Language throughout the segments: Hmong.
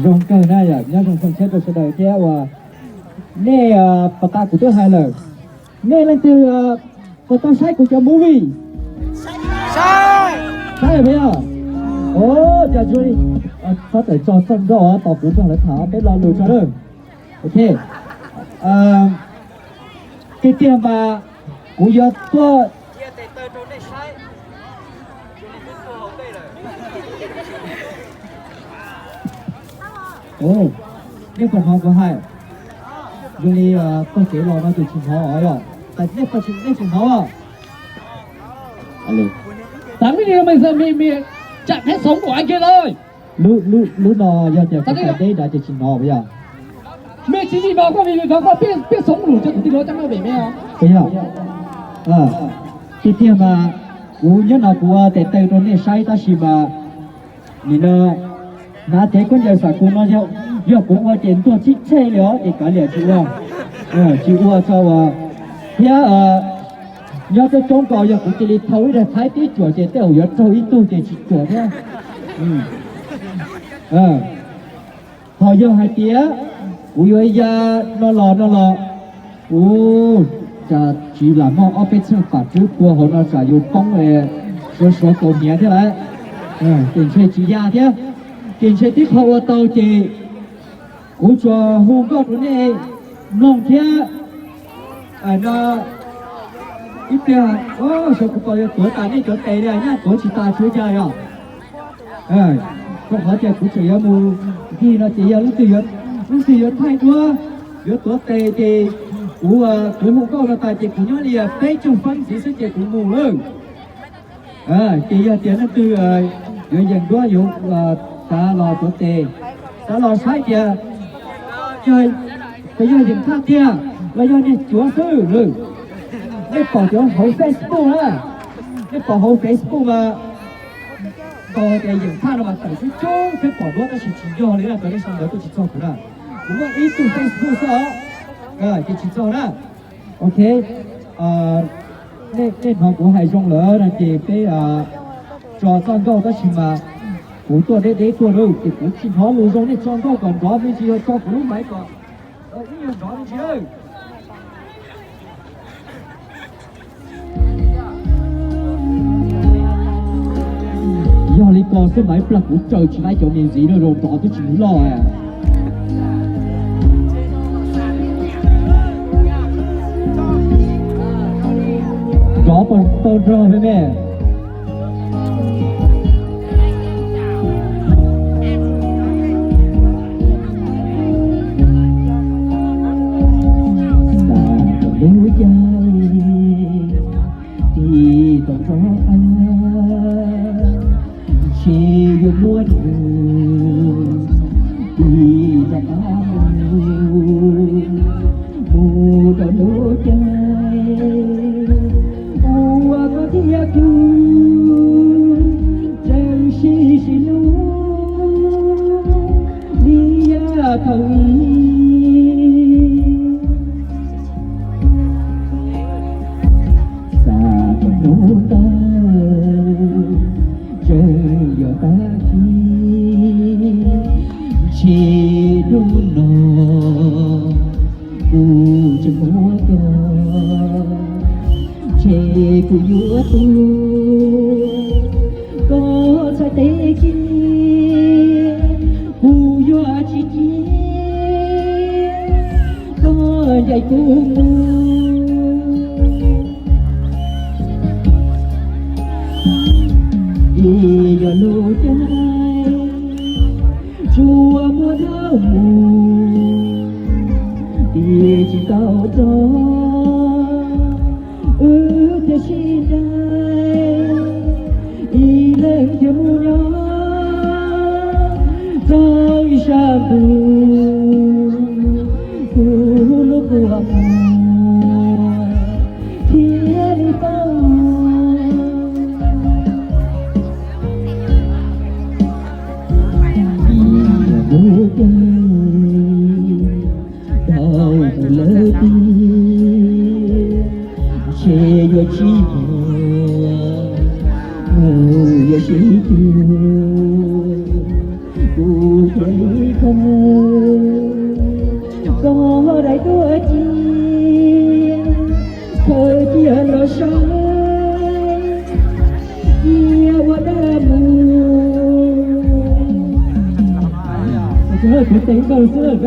Zoo kawg na yom, nyob zoo xyoo tshiab rau sawv daws thiab uas nej, pom tas kuv twb hais lawm, nej leej twg puas tau saib kuv cov movie? Saib puas yog? Ua cas tsuas li, txhob tawm tso txoj nkauj tos kuv nrog lawv tham peb lo lus tso lawm. Ok, tiag tiag mas kuv yuav tuaj nej puas hnov kuv hais? Zoo li pog kev los no ces tsis hnov os yom, nej tsis hnov. Tam mi ni mej se mi mi tsam peb xoov kuv ai kiag lawm. Lub no yog tias kuv hais deb nrad ces tsis hnov puas yog? Mej tsis li no koj li no koj peb xoov lus rau kuv tij laug coj noj vem me os. Puas yog? Tiag tiag mas kuv nyob no kuv ua tes taw rau nej saib tab sis mas nim no hnav cev khaub ncaws xam kus no yog kuv ua ces ntuag tshib tshej li os ces kav liam tsis ua, tsis ua tso as. Thiab nyob coob coob ko yog kuv cia li thau ib daig thaib tib cuam ces tej zaum yuav raug ib tug ces tsis cuam thiab. Ho yog hais tias kuv yuav ya no los no los, ub, cas tsis lam muaj ob peb txheej pam rwb pua hauv no tsam yus poob suav suav kaus hniav thiab lawm. Ces ntshe tsis ya thiab, ces ntshe tib qho ua tau ces kuv tsuas hu nkauj rau nej mloog thiab. No ib pliag xyov kuv pom yuav tuav tas nej cov tes li, nyaj tuav tsis tas tsuav cas yom. Rau qhov tias kuv tseem yuav mus ncig no ces yog leej twg yuav thaij duab, yuav tuav tes ces kuv, kuv hu nkauj no tas ces kuv nyob li peb caug feeb ntxiv xwb ces kuv mus lawm. Ces yog tias leej twg yuav yeem duab yuav xav los tuav tes, xav los saib tias yog, yog yeem thaj tiag los yog niag cuav xwb. Nej pom cov hauv Facebook na, nej pom hauv Facebook mas tau tias yeem thaj no mas tawm coob coob thiab pom duab tab sis tsis yog li na, cov nej sau ntawv tuaj tsis txog kuv na. Kuv muaj ib tug Facebook xwb os, ces tsis txog na. Ok, nej hnov kuv hais zoo lawm no ces peb tso txoj nkauj tab sis mas kuv tuaj deb deb tuaj lawm ces kuv tsis hnov lus zoo, nej tso nkauj kom nrov me ntsis, tso kuv lub maiv kom ib nyuag nrov me ntsis. Yog li ko xwb mas ib plag kuv raws tsis laib cov me ntxiv no zoo nrov twb tsis loj. Nrov tau nrog me me. Xav kom lub caij tig tau rov qab, ntshe yuav muab nws tig rov qab mus, mus rau lub caij uas koj thiab kuv tseem sib sib hlub li yav thaum ub. Xav kom hnub ntawd tseem yog tag kis, ntshe hnub no kuv tseem muab koj, ntshe kuv yuav tuag koj txhais tes kiag, kuv yuav tsis cia koj ncaim kuv mus. Vim yog lub caij tsuas muaj dab mus, tig tsis tau rov, wb thiaj sib ncaim, ib leeg thiaj mus nyob rau ib sab ntuj, kuv lub kua muag thiaj li tau. Vim yog lub caij tau mus lawm tiag, ntshe yuav tsis muaj mus yuav sib cuag, kuv thiaj Koj daim duab cia, khaws cia los saib, cia ua dab mus. Kuv tes koj xwb.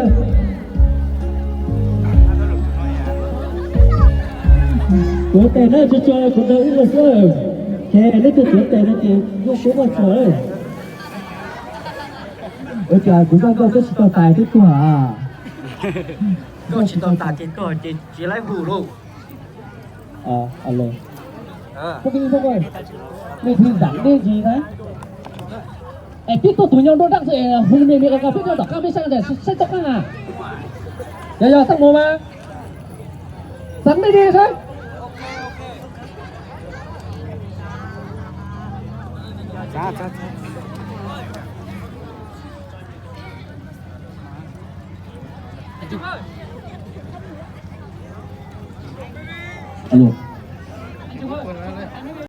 Tuav tes na, tso tso kuv tes ib los xwb. Ces neb tuaj tuav tes no ces muaj suab muaj tsuag. Ua cas kuv zaj nkauj koj tsis tau tas thiab tuag a? Nkauj tsis tau tas ces tuag ces tsis laib hu lauj. Nej thiaj zam nej ntsis na. Es peb tuaj tus nyob nruab nrab hu me me ua koj peb nyob tom qab peb saib saib toj qab na. Yog yog xaj mus mas. Xav nej li saib. Alo.